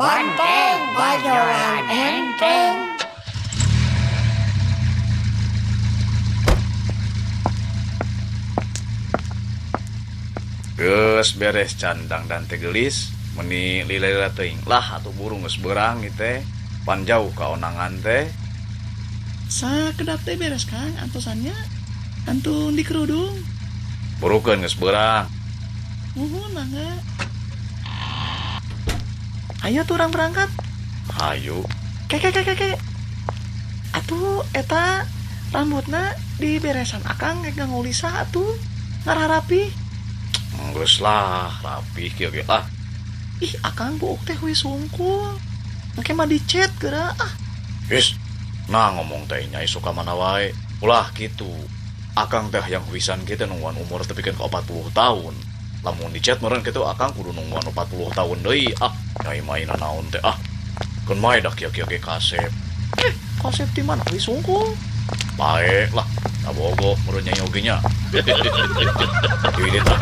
Banteng Bajolan Enteng. Geus beres can dangdan teh geulis, meni lila-lila teuing lah atuh burung geus beurang ieu teh. Pan jauh ka ondangan teh. Sakedap teh beres, Kang, antosannya. Kantun di kerudung. Burukeun geus beurang. Muhun, mangga. Ayo tuh urang berangkat. Hayu. Ke ke ke ke ke. Atuh eta rambutna diberesan akang rek nganggo atuh. Ngararapi. Geus lah, rapi kieu ge ah. Ih, akang buuk teh huis hungkul. Engke mah dicet geura ah. Geus. Nah ngomong teh nyai suka mana wae. Ulah kitu. Akang teh hayang huisan kitu nungguan umur tepikeun ka 40 tahun. Lamun dicet meureun kitu akang kudu nungguan 40 tahun deui. Ah, nyai mainan naon teh ah. Keun bae da kieu-kieu ge kasep. Eh, kasep di mana huis hungkul? Bae lah, kabogoh meureun nyai oge nya. Ieu tah.